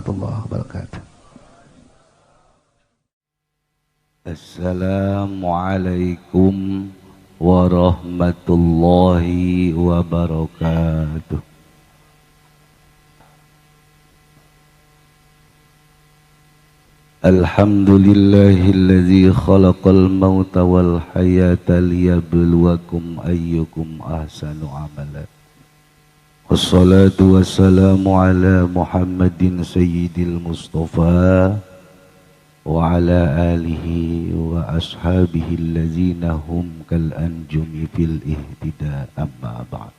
warahmatullahi wabarakatuh. Assalamualaikum warahmatullahi wabarakatuh. Alhamdulillahilladzi khalaqal mauta wal hayata liyabluwakum ayyukum ahsanu amala. Wassalatu wassalamu ala Muhammadin sayyidil Mustafa wa ala alihi wa ashabihi allazina hum kal anjumi fil ihtida, amma ba'd.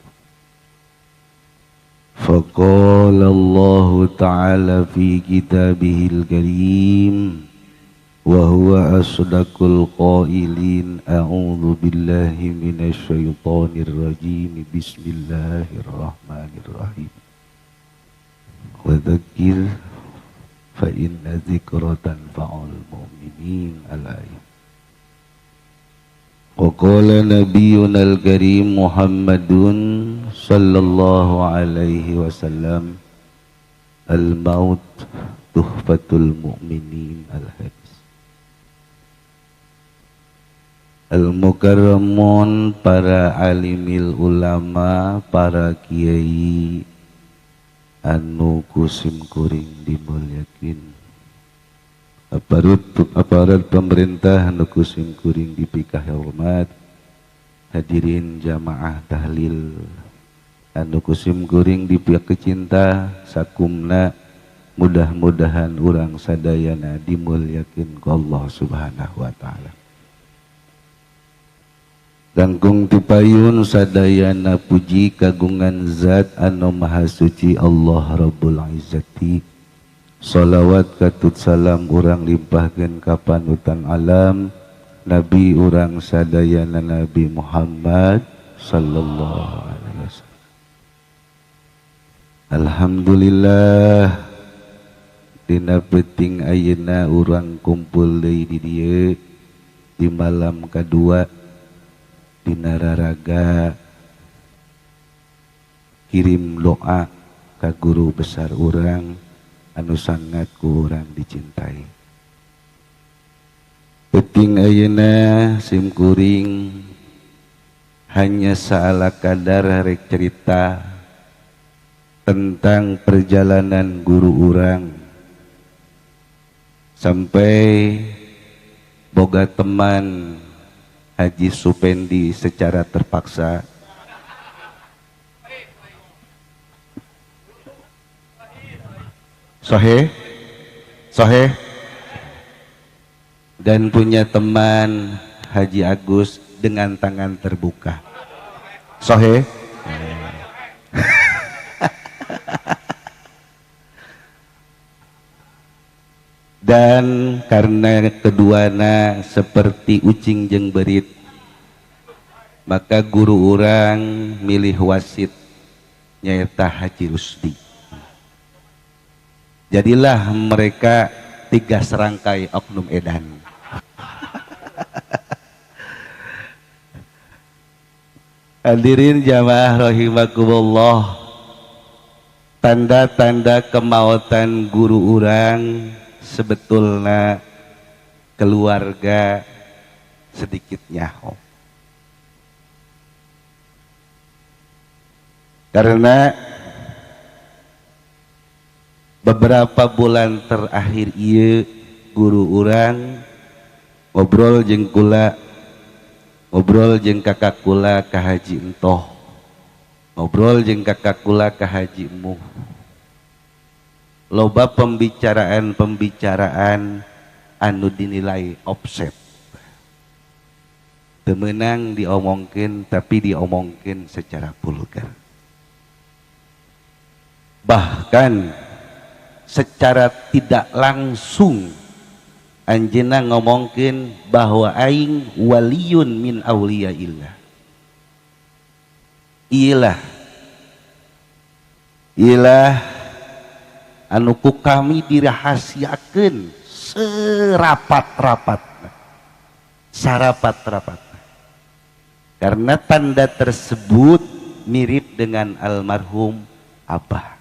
Faqala Allah ta'ala fi kitabihil karim wa huwa asdaqul qailin, a'udzu billahi minasy syaithanir rajim, bismillahirrahmanirrahim. Wa dzakir fa inna dzikra tanfa'ul mu'minin. Al-ayat. Wa qala nabiyyuna al-karim Muhammadun sallallahu alaihi wasallam, al-maut tuhfatul mu'minin. Al-hadis. Al-mukarramun, para alimil ulama, para kiai anu kusim kuring dimulyakin, aparat pemerintah anu kusim kuring dipikah hormat, hadirin jamaah tahlil anu kusim kuring dipikah kecinta sakumna, mudah-mudahan urang sadayana dimulyakin ku Allah Subhanahu wa taala. Langkung tipayun sadayana puji kagungan zat anu maha suci Allah Rabbul Izzati. Salawat katut salam urang limpahkeun ka panutan alam Nabi urang sadayana Nabi Muhammad sallallahu alaihi wasallam. Alhamdulillah, dina peuting ayeuna urang kumpul deui di dieu di malam kadua dina raraga kirim doa ka guru besar urang anu sangat ku urang dicintai. Peuting ayeuna sim kuring hanya saala kadar rek cerita tentang perjalanan guru urang sampai boga teman Haji Supendi secara terpaksa. Sohe, sohe, dan punya teman Haji Agus dengan tangan terbuka. Sohe. Dan karena keduana seperti ucing jeung berit, maka guru urang milih wasit nyaeta Haji Rusdi. Jadilah mereka tiga serangkai oknum edan. Hadirin jamaah rahimakumullah, tanda-tanda kemautan guru urang sebetulnya keluarga sedikit nyaho. Karena beberapa bulan terakhir ieu guru urang ngobrol jeung kula, ngobrol jeung kakak kula ka Haji Entoh, ngobrol jeung kakak kula ka Haji Emuh. Loba pembicaraan-pembicaraan anu dinilai offset. Teu meunang diomongkeun, tapi diomongkeun secara vulgar. Bahkan secara tidak langsung anjeunna ngomongkeun bahwa aing waliyun min auliyaillah. Ilah ilah anu ku kami dirahasiakeun serapat-rapatna, sarapat-rapatna. Karena tanda tersebut mirip dengan almarhum Abah.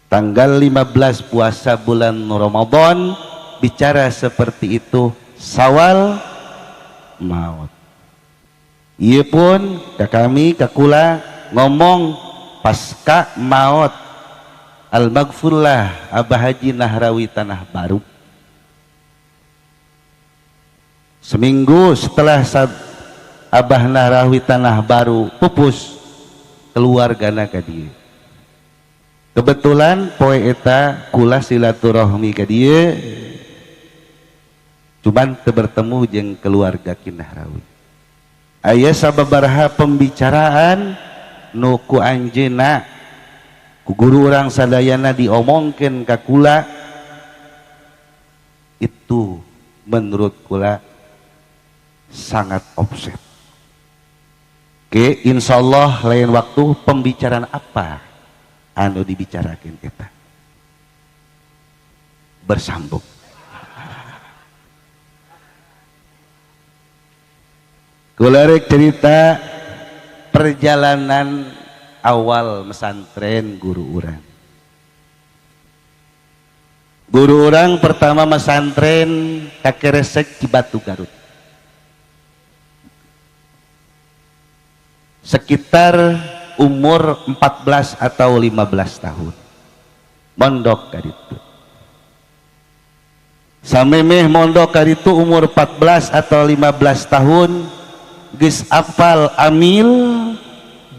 Tanggal 15 puasa bulan Ramadan bicara seperti itu, Sawal maut. Ieu pun ka kami ka kula ngomong pasca maut al-maghfurlah Abah Haji Nahrawi Tanah Baru. Seminggu setelah Abah Nahrawi Tanah Baru pupus, keluargana ka dieu. Kebetulan poe eta kula silaturahmi ka dieu, cuman teu bertemu jeung keluarga Ki Nahrawi. Aya sababaraha pembicaraan nu ku anjeunna ku guru urang sadayana diomongkeun ka kula, itu menurut kula sangat offset. Oke, insyaallah lain waktu pembicaraan apa anu dibicarakan kita bersambung. Kula rek cerita perjalanan awal mesantren guru urang. Guru urang pertama mesantren ka Keresek Cibatu Garut. Sekitar umur 14 atau 15 tahun. Mondok kaditu. Samemeh mondok kaditu umur 14 atau 15 tahun geus apal amil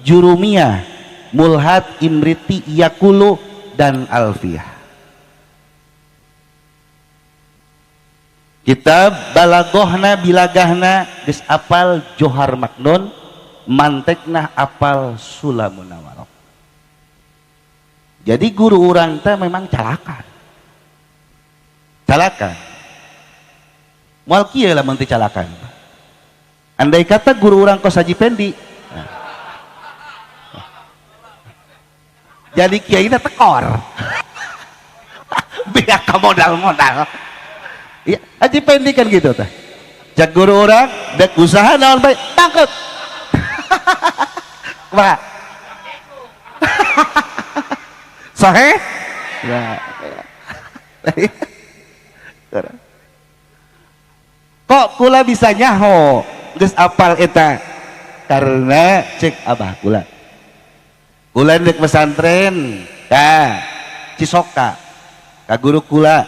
jurumiyah, mulhat, imriti, yakulu, dan alfiyah. Kitab balagohna bilagahna geus apal Johar Maknun, mantekna apal Sulamunawarok. Jadi guru urang teh memang calakan. Calakan. Moal kieu lamun teu calakan. Andai kata guru urang kos Haji Pendi, jadi kiai na tekor. Biar ka modal-modal. Ya, Haji Pendi kan gitu teh. Cak guru urang dek usaha naon bae, tangkep. Kumaha? Sahih? Ya. Kok kula bisa nyaho geus apal eta? Karena cek abah kula. Kula dek pesantren ka Cisoka, ka guru kula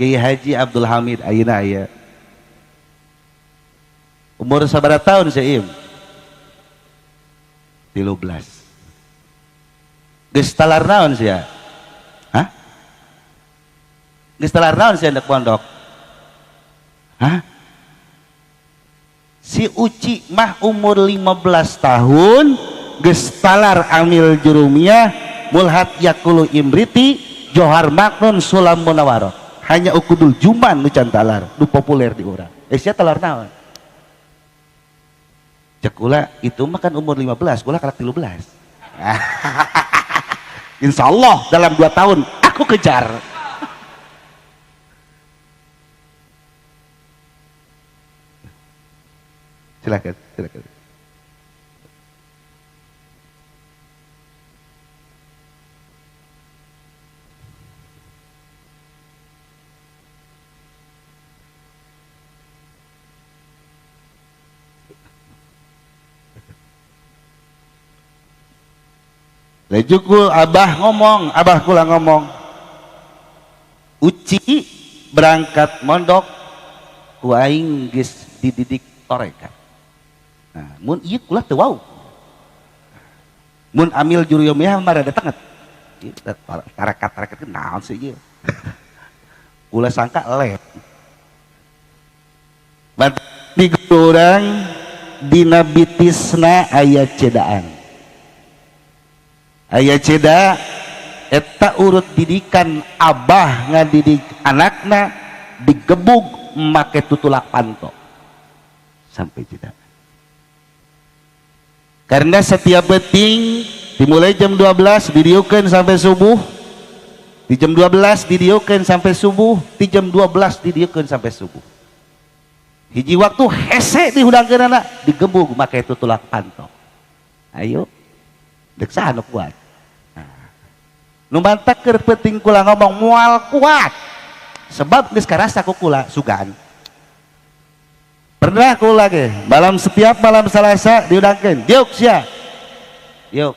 Kiai Haji Abdul Hamid ayeuna aya. Umur sabaraha tahun sih Im? 13. Geus talar naon sia? Hah? Geus talar naon sia ndek pondok? Hah? Si Uci mah umur 15 tahun geus talar amil jurumiyah, mulhat yakulu imriti, Johar Maknun, Sulam Munawarok. Hanya ukudul juman nu can talar, nu populer di urang. Sia talar naon? Cek kula itu mah kan umur 15, kula kalak 13. Insya Allah dalam 2 tahun aku kejar. Silakan, silakan. Lejukul abah ngomong, abah kula ngomong. Uci berangkat mondok ku aing geus dididik tarekat. Nah, mun ieu kula teu wau. Mun amil jurumiyah mah rada tenget. Ieu tarekat-tarekat teh naon sih ieu? Kula sangka lep. Di urang dina bitisna aya cedaan. Aya ceda eta urut didikan abah ngadidik anakna digebug make tutulak panto sampai ceda. Karena setiap beting dimulai jam 12 didiukeun sampai subuh, di jam 12 didiukeun sampai subuh, di jam 12 didiukeun sampai subuh. Hiji waktu hese dihudangkeunana digebug make tutulak panto. Ayo dek saha nu kuat. Nu mantak keur peuting kula ngomong moal kuat. Sebab geus karasa ku kula sugan. Pernah kula ge malam setiap malam Salasa diudangkeun, diuk sia. Diuk.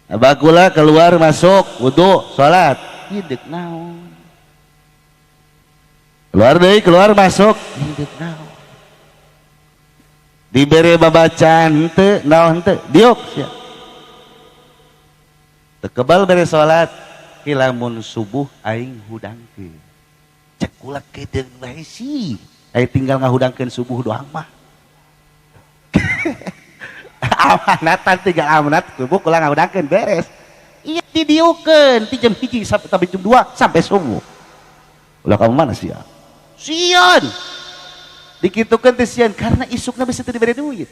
Abah kula keluar masuk wudu salat, ieu deuk naon? Keluar deui, keluar masuk, ieu deuk naon? Dibere babacaan henteu, naon henteu, diuk sia. Teu kebal bere salat, lamun subuh aing hudangkeun. Cek kula kedeung bae sih. Aing tinggal ngahudangkeun subuh doang mah. Amanatan tinggal amanat subuh kula ngahudangkeun beres. Ieu didiukeun ti jam 1 sampai jam 2 sampai subuh. Ulah kamu mana sia? Sieun. Dikitukeun teh sieun karena isukna bisa teu dibere duit.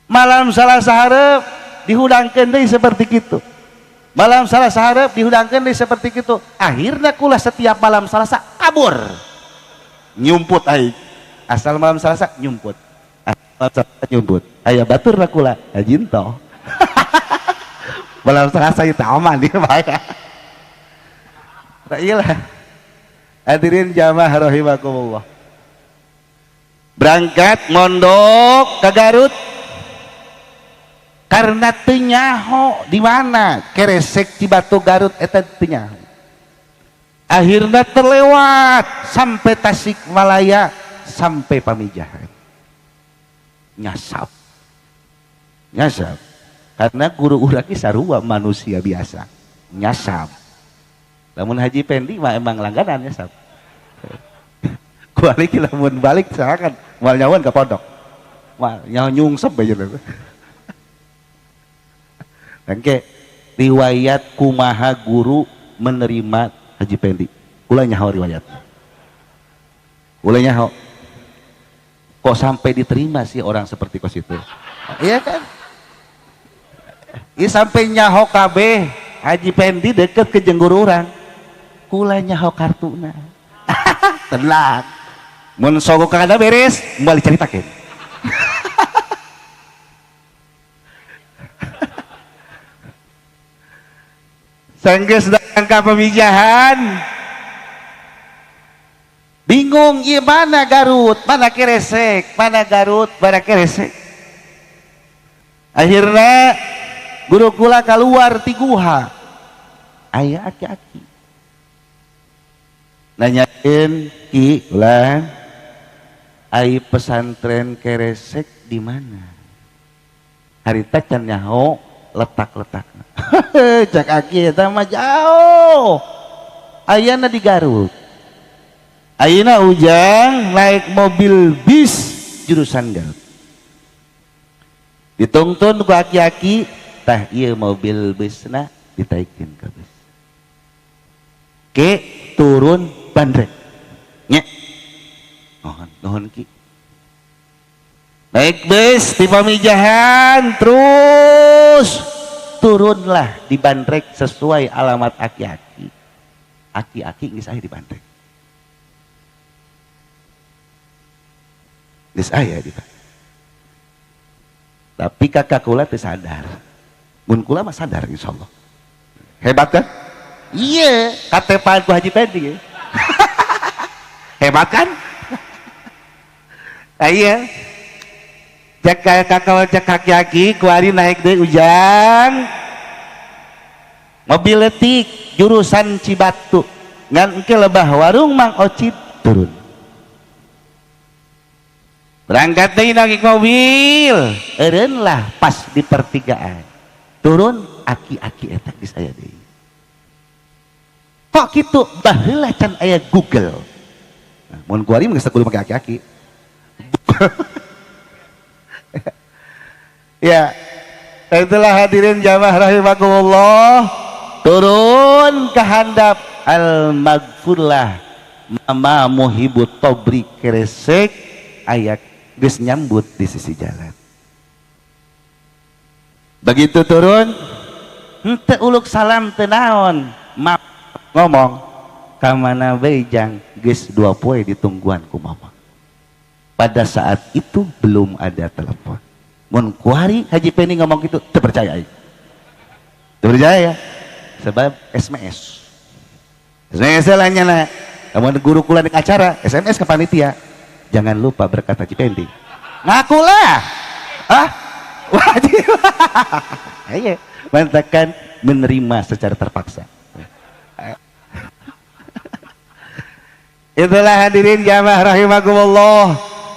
Malam Salasa hareup dihudangkeun deui seperti kitu. Malam Salasa hareup dihudangkeun deui seperti kitu. Akhirna kula setiap malam Salasa kabur. Nyumput aing. Asal malam Salasa nyumput. Asal Salasa nyumput. Aya baturna kula haji entoh. Malam Salasa itu aman dia bae. Nah iyalah. Hadirin jamaah rahimakumullah. Berangkat mondok ke Garut. Karena teu nyaho di mana Keresek Cibatu Garut eta teu nyaho. Akhirna terlewat sampai Tasikmalaya sampai Pamijahan. Nyasap. Nyasap. Karena guru urang ge sarua manusia biasa. Nyasap. Lamun Haji Pendi mah emang langganan nyasap. Kualik lamun balik silakan moal nyawan ka pondok. Moal nyaho nyungsep aja. Engke riwayat kumaha guru menerima Haji Pendi. Kula nyaho riwayat. Kula nyaho. Kok sampai diterima sih orang seperti kos itu? Iya kan? Iya sampai nyaho kabeh Haji Pendi deket ke jeung guru urang. Kula nyaho kartuna. Tenang. Mun sogok kada beres, moal dicaritakeun. Sanggeus datang ka Pamijahan. Bingung ieu mana Garut, mana Keresek, mana Garut, mana Keresek. Akhirna guru kula keluar ti guha. Aya aki-aki. Nanyakeun ki lah ai pesantren Keresek di mana? Harita can nyaho letak-letakna. Cak aki eta mah jauh. Ayana di Garut. Ayeuna Ujang naik mobil bis jurusan Garut. Ditungtun ku aki-aki, tah ieu mobil busna ditaikeun ka bus. Ke turun bandrek. Nya. Nuhun, nuhun ki. Naik bus di Pamijahan terus turunlah di bandrek sesuai alamat aki-aki. Aki-aki geus aya di bandrek. Geus aya di bandrek. Tapi kakak kula teu sadar. Mun kula mah sadar insyaallah. Hebat kan? Iya, katepaan ku Haji Pendi. Hebat kan? Nah, iya. Cek kakak cek kaki-kaki kuari naik deui Ujang. Mobil letik jurusan Cibatu. Ngan engke lebah warung Mang Ocit turun. Berangkat deui naik mobil. Eureun lah pas di pertigaan. Turun aki-aki eta geus aya deui. Kok kitu? Baheula can aya Google. Nah, mun kuari mah geus kudu make aki-aki. Ya, itulah hadirin jamaah rahimakumullah. Turun ke handap al-maghfurlah Mama Muhibut Tobri Keresek aya geus nyambut di sisi jalan. Begitu turun henteu uluk salam teu naon, ngomong ka mana bae jang geus 2 poe ditungguan ku mama. Pada saat itu belum ada telepon. Mun kuari Haji Pendi ngomong gitu teu percaya aing. Teu percaya sebab SMS. SMS lah nyana. Lamun guru kula di acara SMS ke panitia, jangan lupa berkata Cipendi. Ngakulah. Ah, wajib. Iya, mantakan menerima secara terpaksa. Itulah hadirin jamaah rahimakumullah.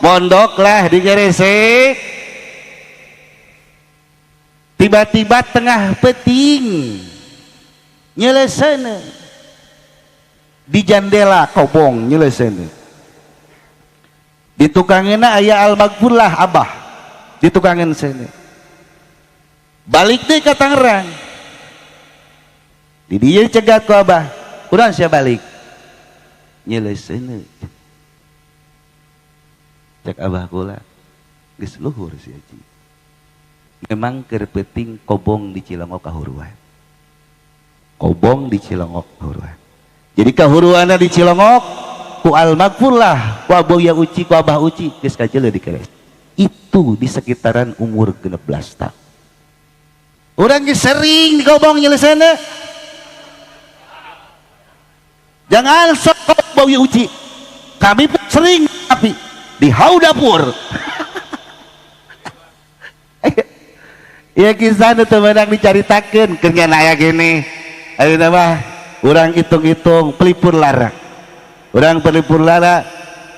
Mondoklah di Gresik. Tiba-tiba tengah peting nyelesene di jandela kobong nyelesene. Di tukangena aya al-magfurlah abah. Di tukangan sene. Balik deh ke Tangerang. Di dia cegat ku abah. Urang sia balik. Nyelesene. Cek abah kula geus luhur si haji. Memang keur peuting kobong di Cilongok kahuruan. Kobong di Cilongok kahuruan. Jadi kahuruanna di Cilongok ku al-magfurlah, ku Abuya Uci, ku Abah Uci geus kajeuleuh di Keres. Itu di sekitaran umur 16 tahun. Urang geus sering di kobong nyelesene. Jangan sok Abuya Uci. Kami pun sering tapi di hau dapur. Ya kisah nu teu meunang dicaritakeun keur aya gini. Ayeuna mah urang hitung-hitung pelipur lara. Urang pelipur lara,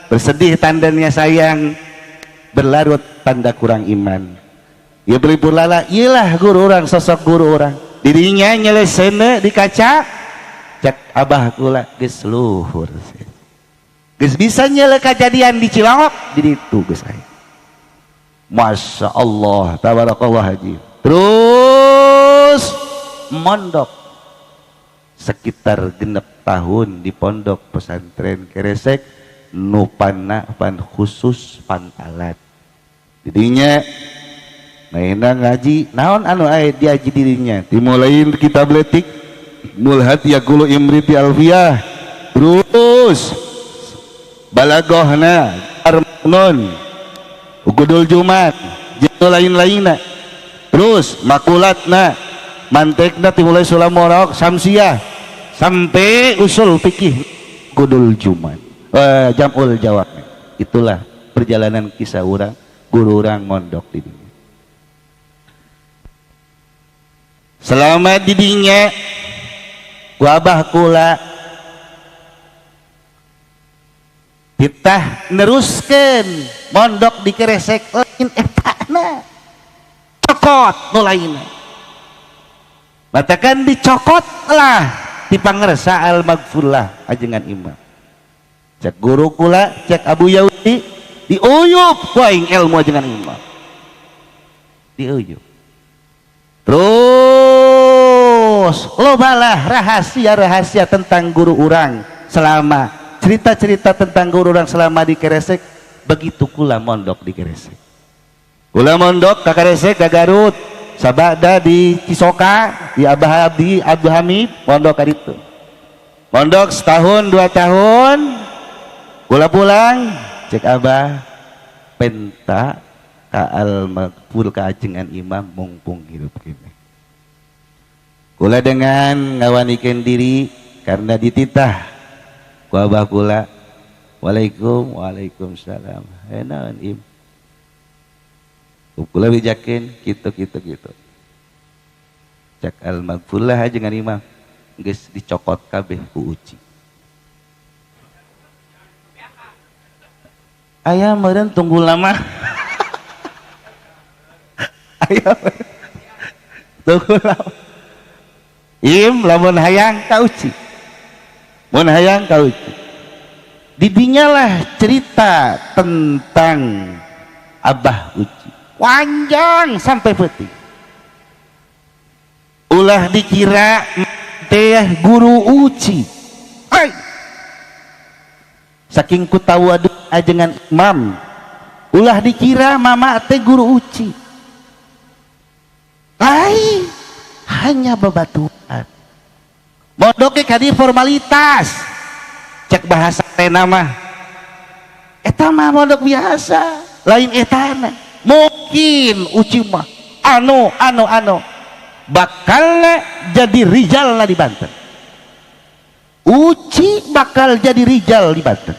bersedih tandanya sayang, berlarut tanda kurang iman. Ya pelipur lara, iyalah guru urang, sosok guru urang. Dirinya nyelesene di kaca, cek abah kula geus luhur. Geus bisa nyele kajadian di Cilongok, di ditu geus aya. Masya Allah, tabarakallah haji. Terus mondok sekitar 6 tahun di pondok pesantren Keresek, nupana pan khusus pantalat. Didinya mainan ngaji, naon anu aya diaji dirinya. Dimulain kitab letik, mulhat yaqulu imriti alfiyah, terus balagohna armanon, Ukudul Jumat, jeung lain-lainna. Terus makulatna, mantekna dimulai sulam morok samsiah sampai usul fikih Ukudul Jumat. Jamul jawab. Itulah perjalanan kisah urang, guru urang mondok di dinya. Selama di dinya ku abah kula titah neruskeun mondok di Keresek lain etana cokot nu lainna. Matakan dicokot lah di pangersa al-magfurlah ajengan imam. Cek guru kula, cek Abu Yahudi diuyup ku aing ilmu ajengan imam. Diuyup. Terus lobalah rahasia-rahasia tentang guru urang selama cerita-cerita tentang guru orang selama di Keresek. Begitu kula mondok di Keresek. Kula mondok ka Keresek ka Garut, sabada di Cisoka, di Abah Abdi Abdul Hamid, mondok ka ditu. Mondok setahun 2 tahun, kula pulang, cek Abah penta ka al-magfur ka ajengan imam mungpung hidup kene. Kula dengan ngawanikeun diri karena dititah ku abah kula. Waalaikum waalaikumsalam. Naon im. Kula bijakeun kitu kitu kitu. Cek al-magfurlah ajengan imam geus dicokot kabeh ku Uci. Aya meureun tunggu lama. Aya tunggu lama. Im lamun hayang ka Uci. Mun hayang ka Uci. Didinya lah cerita tentang Abah Uci. Panjang sampai peuting. Ulah dikira teh guru Uci. Hai. Saking ku tawadu ajengan imam. Ulah dikira mama teh guru Uci. Hai, hanya bebatuan. Mondok ge kadi formalitas. Cek bahasa teh mah eta mah mondok biasa, lain etana. Mungkin Uci mah anu anu anu. Bakalna jadi rijalna di Banten. Uci bakal jadi rijal di Banten.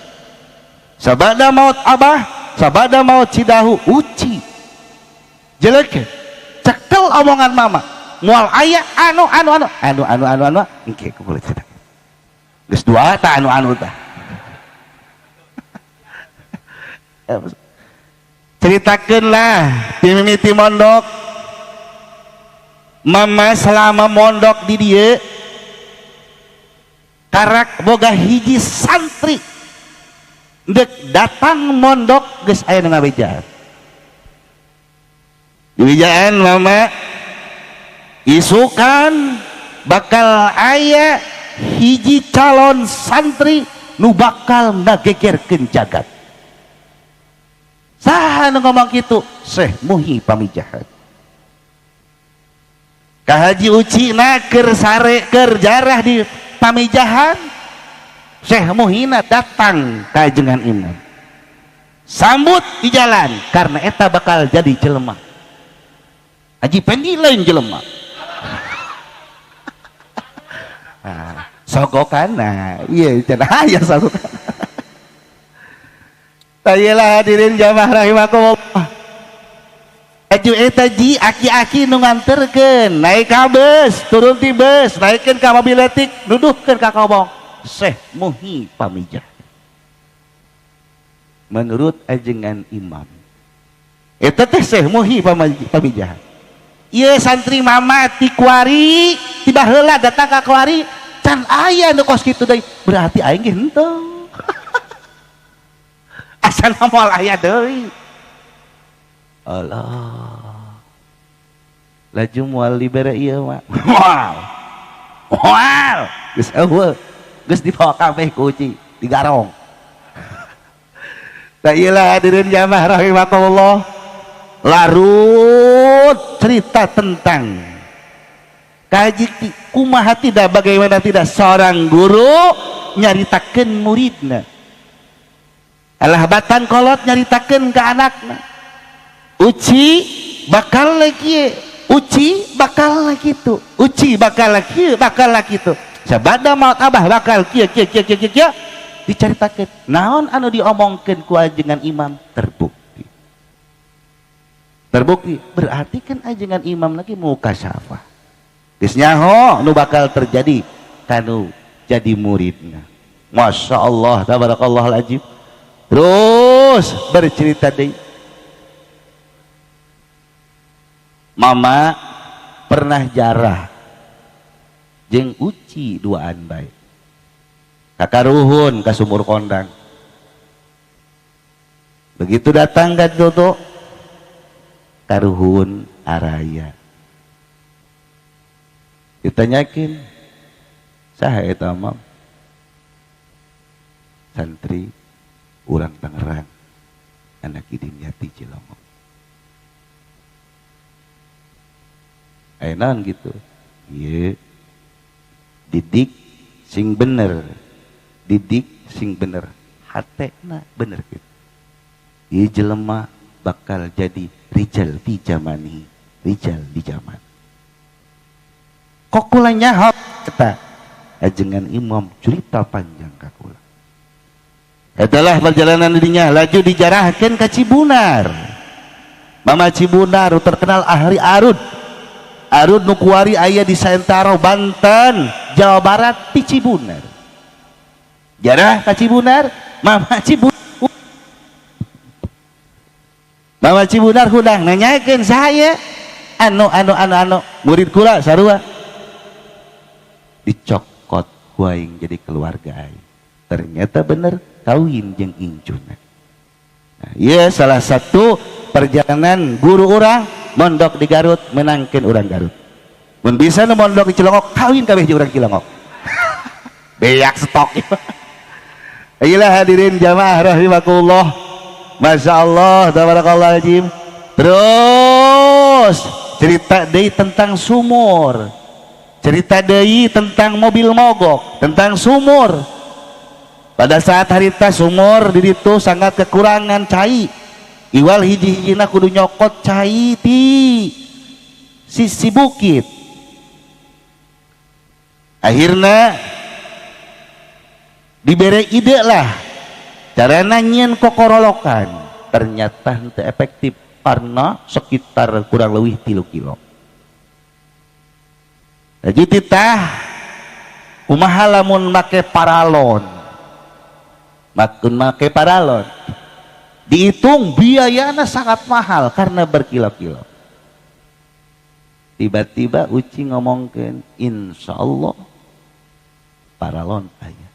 Sabada maut abah, sabada maut Cidahu, Uci. Jelek cekel omongan mama. Moal aya anu anu anu anu anu anu anu engke kulo cerita. Geus dua ta anu anu tah. Ceritakeun lah ti mimiti mondok. Mama selama mondok di dieu karak boga hiji santri ndek datang mondok geus aya nu ngabejaan. Dibejaan mama isukan bakal aya hiji calon santri nu bakal ngagegerkeun jagat. Saha nu ngomong kitu? Syekh Muhi Pamijahan. Ka Haji Uci na keur sare keur jarah di Pamijahan, Syekh Muhina datang ka ajengan imam. Sambut di jalan karena eta bakal jadi jelema. Haji Pendi lain jelema. Nah, sogokan nah, iya cenah aya sogokan. Tayelah hadirin jamaah rahimakumullah. Aju eta ji aki-aki nu nganterkeun naik ka bus, turun ti bus, naikkeun ka mobil letik, nuduhkeun ka kobong. Syekh Muhi Pamijahan. Menurut ajengan imam, eta teh Syekh Muhi Pamijahan. Ieu santri mama ti kuari, ti baheula datang ka kuari, can aya nu kos kitu deui, berarti aing ge henteu. Asana moal aya deui. Allah. Laju moal dibere ieu mah. Moal. Moal. Geus eueuh. Geus dibawa kabeh ku Uci, digarong. Tah ieu lah hadirin jamaah rahimakumullah. Larut cerita tentang kaji kumaha tidak, bagaimana tidak seorang guru nyaritakeun muridna. Alah batan kolot nyaritakeun ka anakna. Uci bakal lagi, Uci bakal lagi tuh, Uci bakal lagi, bakal lagi tuh. Sabada maut abah bakal kieu kieu kieu kieu kieu dicaritakeun. Naon anu diomongkeun ku ajengan imam terbukti. Terbukti berarti kan ajengan imam lagi mukasyafah. Geus nyaho nu bakal terjadi kanu jadi muridna. Masya Allah tabarakallah alazim. Terus bercerita deui. Mama pernah jarah jeung Uci duaan bae. Kakaruhun ka sumur kondang. Begitu datang ka Toto karuhun araya. Ditanyakin saha eta mam? Santri urang Tangerang, anak Idimyati Cilongok. Enak gitu, iya. Didik sing bener, didik sing bener, hatena bener gitu. Ieu jelema bakal jadi rijal di zamani, rijal di zaman. Kok kula nyaho eta ajengan imam cerita panjang ka kula. Adalah perjalanan dirinya laju dijarahkeun ka Cibunar. Mama Cibunar terkenal ahli arud. Arud nu kuari aya di Saentaro Banten, Jawa Barat di Cibunar. Jarah ka Cibunar, Mama Cibunar. Mama Cibunar hudang nanyakeun saya anu anu anu anu murid kula sarua. Dicokot ku aing jadi keluarga aing. Ternyata bener kawin jeung incuna. Nah, ieu salah satu perjalanan guru urang mondok di Garut menangkeun urang Garut. Mun bisa nu mondok di Cilongok kawin kabeh jeung urang Cilongok. Beak stok. Ayolah hadirin jamaah rahimakumullah. Masya Allah tabarakallah azim. Terus cerita deui tentang sumur. Cerita deui tentang mobil mogok, tentang sumur. Pada saat harita sumur di ditu sangat kekurangan cai. Iwal hiji-hijina kudu nyokot cai ti sisi bukit. Akhirna dibere ide lah carana nyieun kokorolokan, ternyata henteu efektif karena sekitar kurang lebih 3 kilo. Jadi titah kumaha lamun make paralon, makun make paralon dihitung biayana sangat mahal karena berkilo-kilo. Tiba-tiba Uci ngomongkeun insya Allah paralon aya.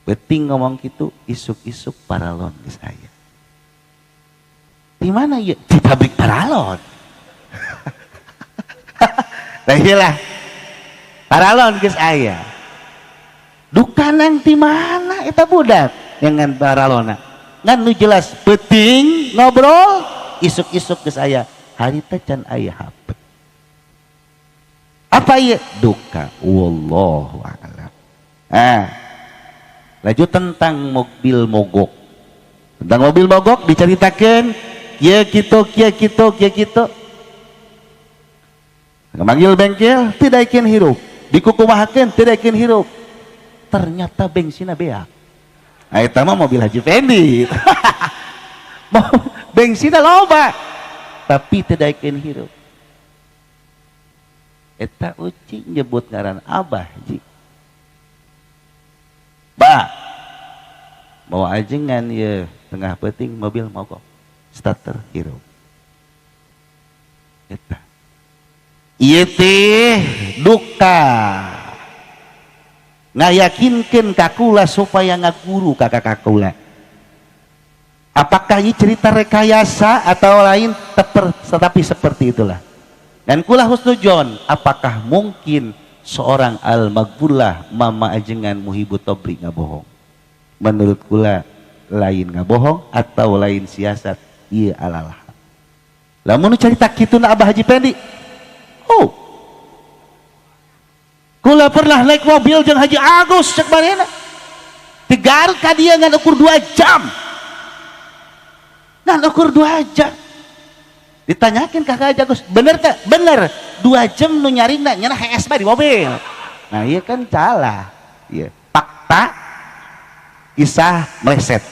Beting ngomong gitu, isuk-isuk paralon geus aya. Di mana ya? Di pabrik paralon. Nah iyalah, paralon geus aya. Dukanan di mana eta budak dengan paralona? Ngan nu jelas beting ngobrol, isuk-isuk geus aya. Harita can aya HP. Apa ieu? Duka. Wallahu a'lam. Ah. Lanjut tentang mobil mogok. Tentang mobil mogok diceritakan kieu kitu kieu kitu kieu kitu. Manggil bengkel tidak ikin hirup, dikukumahakeun tidak ikin hirup. Ternyata bensinna beak. Nah, eta mah mobil Haji Fendi. Bensinna loba tapi tidak ikin hirup. Eta Uci nyebut ngaran Abah Ji. Ba, mau ajengan ya tengah peting mobil mogok, starter hirup. Eta. Ieu teh duka ngayakinkeun ka kula supaya ngaguru ka kakak kula. Apakah ini cerita rekayasa atau lain? Tetapi seperti itulah. Dan kula husnujon, apakah mungkin seorang al-maghfurlah mama ajengan Muhibut Tobri ngabohong? Menurut kula lain ngabohong atau lain siasat, ieu alalah. Lamun cerita kitu na Abah Haji Pendi. Oh. Kula pernah naik mobil jeung Haji Agus cek manehna. Di Garut ka dieu ngan ukur 2 jam. Ngan ukur 2 jam. Ditanyakan kakak Haji Agus, bener tak? Bener. 2 jam nu nyarina nyana HS bae di mobil. Nah iya kan salah. Iya, fakta kisah meleset.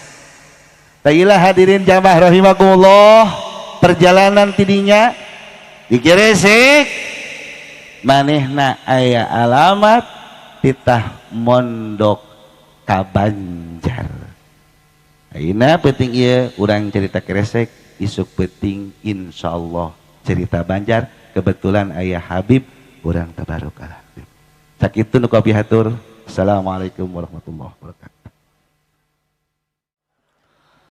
Tailah hadirin jamaah rahimakumullah, perjalanan tidinya di Gresik manehna aya alamat titah mondok ka Banjar. Ayeuna penting ieu urang cerita Gresik, isuk penting insyaallah cerita Banjar. Kebetulan ayah Habib urang tabaruk alhamdulillah. Sakitu nu kapihatur. Assalamualaikum warahmatullahi wabarakatuh.